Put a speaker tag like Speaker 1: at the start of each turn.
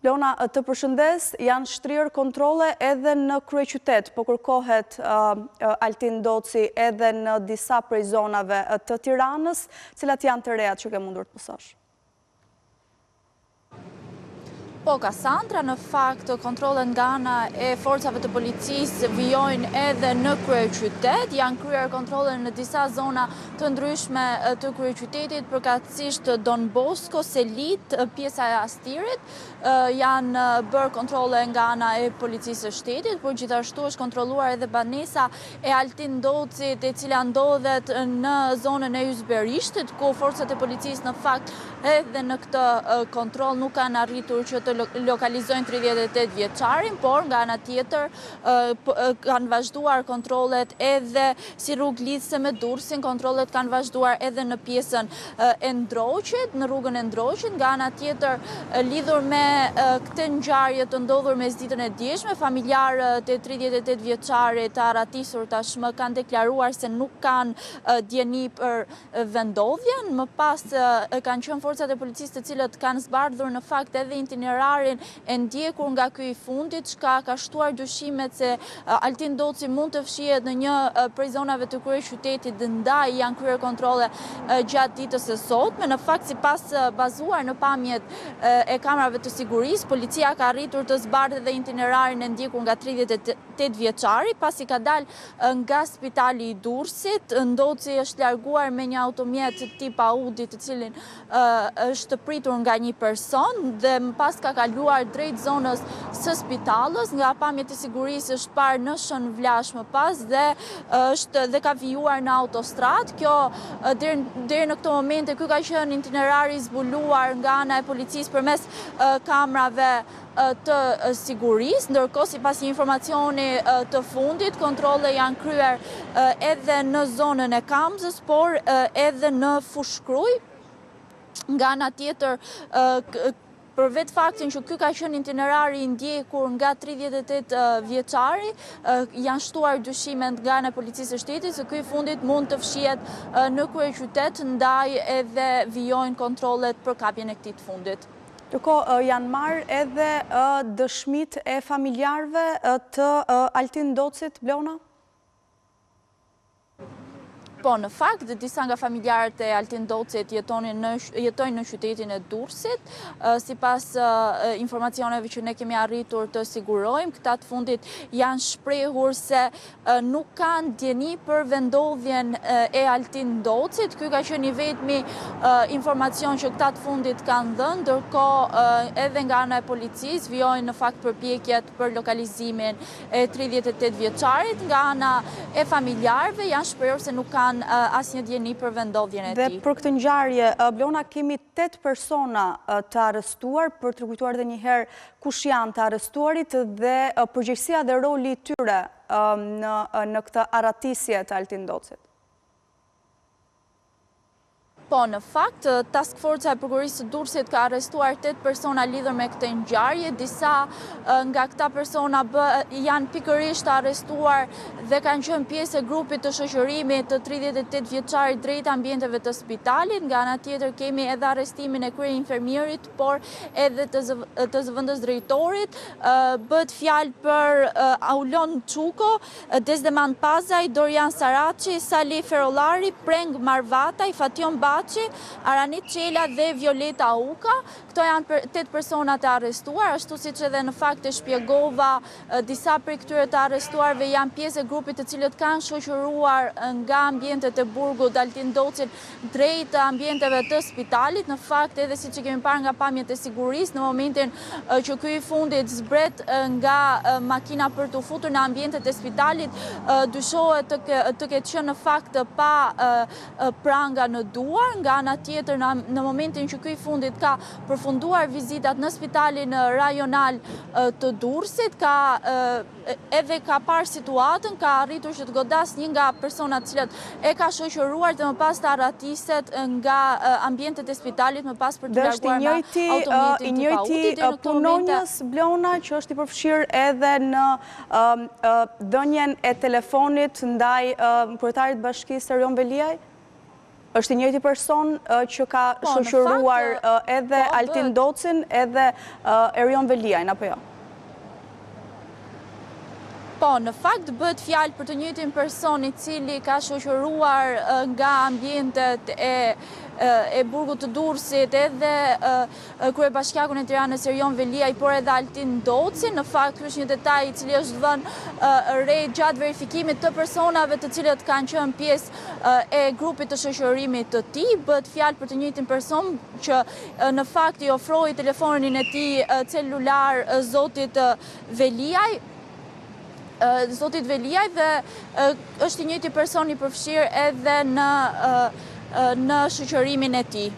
Speaker 1: Bleona, të përshëndes, janë shtrirë kontrolle edhe në kryeqytet, po kërkohet Altin Ndoci edhe në disa prej zonave të Tiranës, cilat janë të rejat që ke mundur të mësosh?
Speaker 2: Po, Kasandra, në fakt, kontrollet nga ana e forcave të policisë vijojnë edhe në kryeqytet, janë kryer kontrolle në disa zona të ndryshme të kryeqytetit, përkatësisht Don Bosko, Selitë, pjesa e Astirit, janë bërë kontrolle nga ana e policisë së shtetit, por gjithashtu është kontrolluar edhe banesa e Altin Ndocit, e cila ndodhet në zonën e Yzberishtit, ku forcat e policisë në fakt edhe në këtë kontroll nuk kanë arritur që të lokalizojnë 38 vjeçarin, por nga ana tjetër kanë vazhduar kontrollet edhe si rrugë lidhëse me Durrësin, kontrollet kanë vazhduar edhe në pjesën e Ndroqit, në rrugën e Ndroqit, nga ana tjetër lidhur me këtë ngjarje të ndodhur mesditën e djeshme, familjarët e 38 vjeçarit të arratisur tashmë kanë deklaruar se nuk kanë dijeni për vendndodhjen, më pas kanë qenë forcat e policisë të cilët kanë zbardhur në fakt edhe itinerarin e ndjekur nga ky i fundit, çka ka shtuar dyshimet se Altin Ndoci mund të fshihet në një prej zonave të kryeqytetit ndaj janë kryer kontrolle gjatë ditës së sotme. Në fakt, sipas bazuar në pamjet e kamerave të sigurisë, policia ka arritur të zbardhë edhe itinerarin e ndjekur nga 38 vjeçari, pasi ka dalë nga spitali i Durrësit. Ndoci është larguar me një automjet tip Audi, të cilin është pritur nga një person dhe më pas ka kaluar drejt zonës së Spitallës. Nga pamjet e sigurisë është parë në Shën Vlash më pas dhe është dhe ka vijuar në autostradë. Kjo deri në këto momente ky ka qenë itinerari i zbuluar nga ana e policisë përmes kamerave të sigurisë, ndërkohë sipas një informacioni të fundit, kontrolle janë kryer edhe në zonën e Kamzës, por edhe në Fushë-Krujë. Nga ana tjetër, për vetë faktin që ky ka qenë itinerari i ndjekur nga 38 vjeçari, janë shtuar dyshimet nga ana e policisë së shtetit se ky i fundit mund të fshihet në kryeqytet, ndaj edhe vijojnë kontrollet për kapjen e këtij të fundit.
Speaker 1: Ndërkohë, janë marrë edhe dëshmitë e familjarëve të Altin Ndocit, Bleona?
Speaker 2: Po, në fakt, disa nga familjarët e Altin Ndocit jetojnë në qytetin e Durrësit. Sipas informacioneve që ne kemi arritur të sigurojmë, këta të fundit janë shprehur se nuk kanë dijeni për vendndodhjen e Altin Ndocit. Ky ka qenë i vetmi informacion që këta të fundit kanë dhënë, ndërkohë edhe nga ana e policisë vijojnë në fakt përpjekjet për lokalizimin e 38 vjeçarit, nga ana e familjarëve janë shprehur se nuk kanë asnjë dijeni për vendndodhjen e
Speaker 1: tij. Dhe për këtë ngjarje, Bleona, kemi 8 persona të arrestuar, për të rikujtuar edhe një herë kush janë të arrestuarit dhe përgjegjësia dhe roli i tyre në këtë arratisje të Altin Ndocit.
Speaker 2: Po, në fakt, Task Forca e Prokurorisë së Durrësit ka arrestuar 8 persona lidhur me këtë ngjarje. Disa nga këta persona janë pikërisht të arrestuar dhe kanë qenë pjesë e grupit të shoqërimit të 38 vjeçarit drejt ambienteve të spitalit. Nga ana tjetër kemi edhe arrestimin e kryeinfermierit por edhe të zëvendësdrejtorit. Bëhet fjalë për Aulon Çuko, Desdeman Pazaj, Dorian Saraçi, Sali Ferollari, Preng Marvataj, Fation Baçi, Aranit Çela dhe Violeta Uka. Këto janë 8 personat e arrestuar, ashtu siç edhe në fakt e shpjegova, disa prej këtyre të arrestuarve janë pjesë e grupit të cilët kanë shoqëruar nga ambientet e burgut Altin Ndocin drejt ambienteve të spitalit. Në fakt, edhe siç e kemi parë nga pamjet e sigurisë, në momentin që ky i fundit zbret nga makina për t'u futur në ambientet e spitalit, dyshohet të ketë qenë në fakt pa pranga në duar. Nga ana tjetër, në momentin që ky i fundit ka përfunduar vizitat në spitalin rajonal të Durrësit, ka edhe ka parë situatën, ka arritur që të godasë një nga personat të cilët e ka shoqëruar dhe më pas të arratiset nga ambientet e spitalit më pas për t'u larguar me
Speaker 1: automjetin tip Audi. I njëjti punonjës Bleona që është i përfshirë edhe në dhënien e telefonit ndaj kryetarit të bashkisë Erion Veliaj? Është i njëjti person që ka po, shoqëruar edhe po, Altin Ndocin edhe Erion Veliajn, apo jo?
Speaker 2: Po, në fakt bëhet fjalë për të njëjtin person i cili ka shoqëruar nga ambientet e e burgut të Durrësit edhe kryebashkiakun e Tiranës Erion Veliaj, por edhe Altin Ndocin. Në fakt, ky është një detaj i cili është vënë re gjatë verifikimit të personave të cilët kanë qenë pjesë e grupit të shoqërimit të tij. Bëhet fjalë për të njëjtin person që në fakt i ofroi telefonin e tij celular zotit Veliaj. Zotit Veliaj dhe është i njëjti person i përfshirë edhe në në shoqërimin e tij.